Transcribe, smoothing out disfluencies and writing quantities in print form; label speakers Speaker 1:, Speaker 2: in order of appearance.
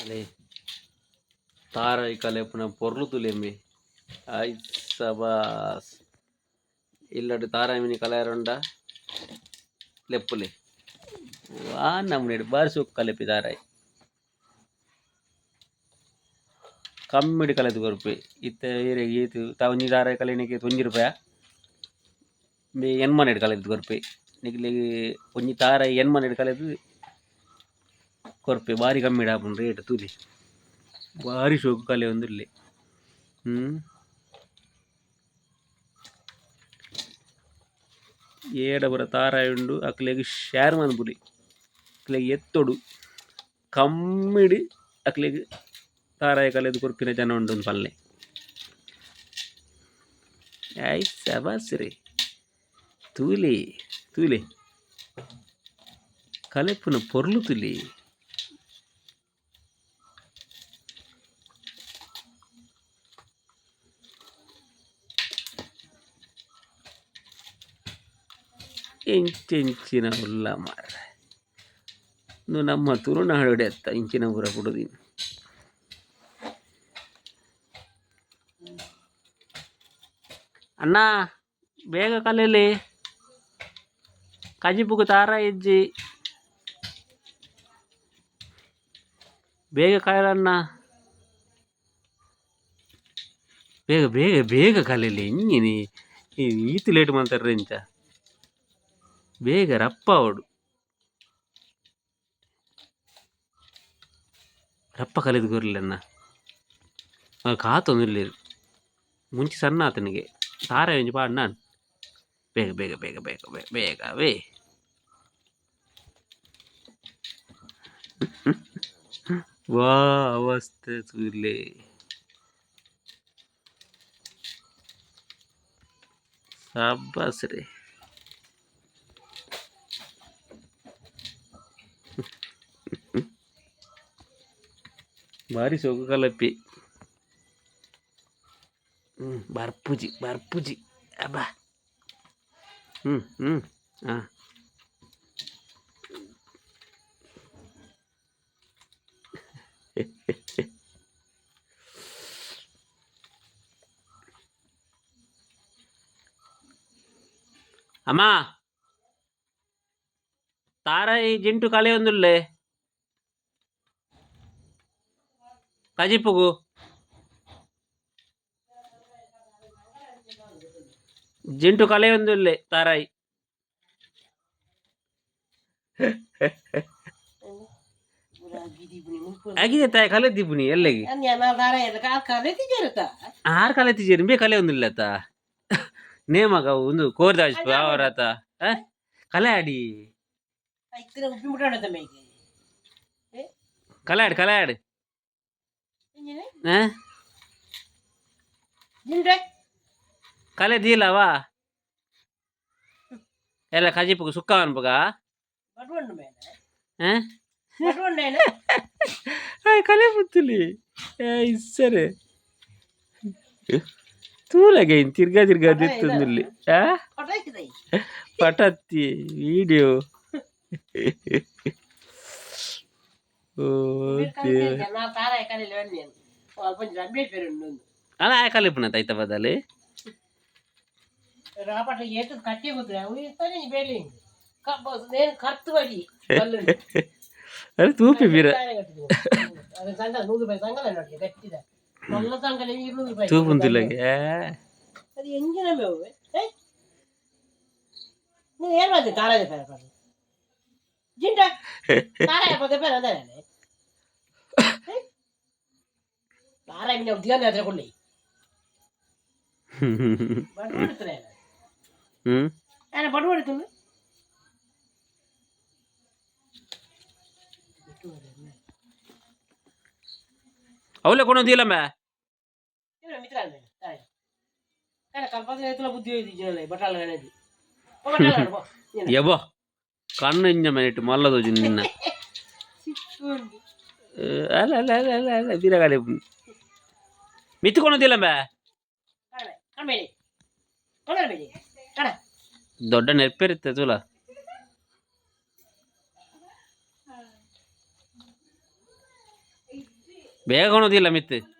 Speaker 1: ಅಲೆ ತಾರಾಯಿ ಕಲೆಪುನ ಪೊರ್ಲು ತೂಲೆಂಬೆ ಆಯ್ ಸಬಾಸ್ ಇಲ್ಲಡ್ ತಾರಾಯಿ ಮಿನಿ ಕಲೆಯರುಂಡ ಲೆಪ್ಪುಲೆ ವಾ ನಮೂನೆಡ್ ಬಾರಿ ಸೋಕು ಕಲೆಪಿ ತಾರಾಯಿ ಕಮ್ಮಿಡ್ ಕಲೆತ್ ಕೊರ್ಪೆ ಇತ್ತೆ ಇರೆಗ್ ಏತ್ ಒಂಜಿ ತಾರಾಯಿ ಕಲೆನೆಗ್ ಏತ್ ಒಂಜಿ ರೂಪಾಯ ಇಂಬೆ ಎನ್ಮನೆಡ್ ಕಲೆತ್ ಕೊರ್ಪೆ ನಿಕ್ಲೆಗ್ ಒಂಜಿ ತಾರಾಯಿ ಎನ್ಮನೆಡ್ ಕಲೆತ್ ಕೊರ್ಪೆ ಬಾರಿ ಕಮ್ಮಿಡ್ ಆಪುಂಡು ರೇಟ್ ತೂಲೆ ಬಾರಿ ಶೋಕು ಕಲೆಯೊಂದುಲ್ಲೆ ಏಡ ಪೂರ ತಾರಾಯಿ ಉಂಡು ಅಕ್ಲೆಗ್ ಶೇರ್ ಮನ್ಪುಲೆ ಅಕ್ಲೆಗ್ ಎತ್ತೊಡು ಕಮ್ಮಿಡ್ ಅಕ್ಲೆಗ್ ತಾರಾಯಿ ಕಲೆದ್ ಕೊರ್ಪಿನ ಜನ ಉಂಡು ಪನ್ಲೆ ಐ ಶಬಾಸ್ ರೇ ತೂಲೆ ತೂಲೆ ಕಲೆಪುನ ಪೊರ್ಲು ತೂಲೆ. ಎಂಚೆಂಚಿನ ಉಲ್ಲ ಮಾರ್ರೆ ಉಂದು ನಮ್ಮ ತುಳುನಾಡುಡೆ ಅತ್ತ ಇಂಚಿನ ಪೂರ ಬುಡುದಿನಿ. ಅಣ್ಣ ಬೇಗ ಕಲೀಲಿ ಕಜಿಪುಗು ತಾರಾಯಿ ಇಜ್ಜಿ ಬೇಗ ಕಲೀಲಣ್ಣ ಬೇಗ ಬೇಗ ಬೇಗ ಕಲೀಲಿ ಇಂಚಿನಿ ಈತ್ ಲೇಟ್ ಮಲ್ತರ್ರೆ ಇಂಚ ಬೇಗ ರಪ್ಪ ಆವೊಡು ರಪ್ಪ ಕಲೆದ್ ಕೊರ್ಲೆನ್ನ ಕಾತೊಂದುಲ್ಲೆರ್ ಮುಂಚಿ ಸಣ್ಣ ಆತನಿಗೆ ತಾರಾಯಿ ಒಂಜಿ ಪಾಡ್ನ ಬೇಗ ಬೇಗ ಬೇಗ ಬೇಗ ಬೇಗ ಬೇಗವೇ ವಾ ಅವಸ್ಥೆ ತೂಲೆ ಶಾಬಾಸ್ ರೇ ಬಾರಿ ಸೋಕು ಕಲಪಿ ಬರ್ಪುಜಿ ಬರ್ಪುಜಿ ಅಬ್ಬಾ ಹ್ಞೂ ಹ್ಞೂ ಹಾಂ ಅಮ್ಮ ತಾರಾಯಿ ಜಿಂಟು ಕಳೆಯೊಂದುಲ್ಲೆ ಕಜಿಪುಗು ಜಿಂಟು ಕಲೆಯೊಂದುಲ್ಲೆ ತಾರಾಯಿ ಆಗಿದೆ ತಾಯಿ ಕಲೆ ದಿಬ್ಬುನಿ ಎಲ್ಲೆಗೆ ಆರ್ ಕಲೆ ತಿಜೇರಿ ಬೇ ಕಲೆ ಒಂದಿಲ್ಲ ತಾ ನೇಮಗ ಒಂದು ಕೋರ್ದಾಜ್ ಅವರತ ಕಲೆ ಆಡಿ ಕಲೆ ಆಡಿ ಕಲೆ ಆಡಿ ಕಲೆ ದೀಲವಾ ಎಲ್ಲ ಕಜಿಪುಗು ಸುಕ್ಕ ಅನ್ಪುಗ ಕಲೆ ಪುತ್ತುಲಿ ಸರಿ ತೂಲಗೆ ತಿರ್ಗಾ ತಿರ್ಗಾ ದಿತ್ತೊಂದುಲ್ಲಿ ಪಟತ್ತಿ ವಿಡಿಯೋ ಓ ಅಲ್ಲ ಆ ಕಲಿಪುನ ತೈತ ಬದಲಿ ಅರೆ ತೂಪಿ ಬೀರ ತೂಪುಂತಿಲ್ಲಗೆ ಹ್ಞೂ ಅವಲೇ ಕೊನೊಂದಿಲ್ಲ ಮೇ ಯಬ್ಬಾ ಕಣ್ಣು ಇಂಜ ಮಿನಿಟ್ ಮಲ್ಲದೋಜು ನಿನ್ನ ಅಲ್ಲ ಅಲ್ಲ ಅಲ್ಲ ಅಲ್ಲ ಅಲ್ಲ ಬೀರಗಾಲಿ ಮಿತ್ತು ಕೊನೊಂದಿಲ್ಲ ಮೇ ದೊಡ್ಡ ನೆರ್ಪೇರಿತ್ತೆ ತೂಲ ಬೇಗ ಕೊನೊದಿಲ್ಲ ಮಿತ್ತ್.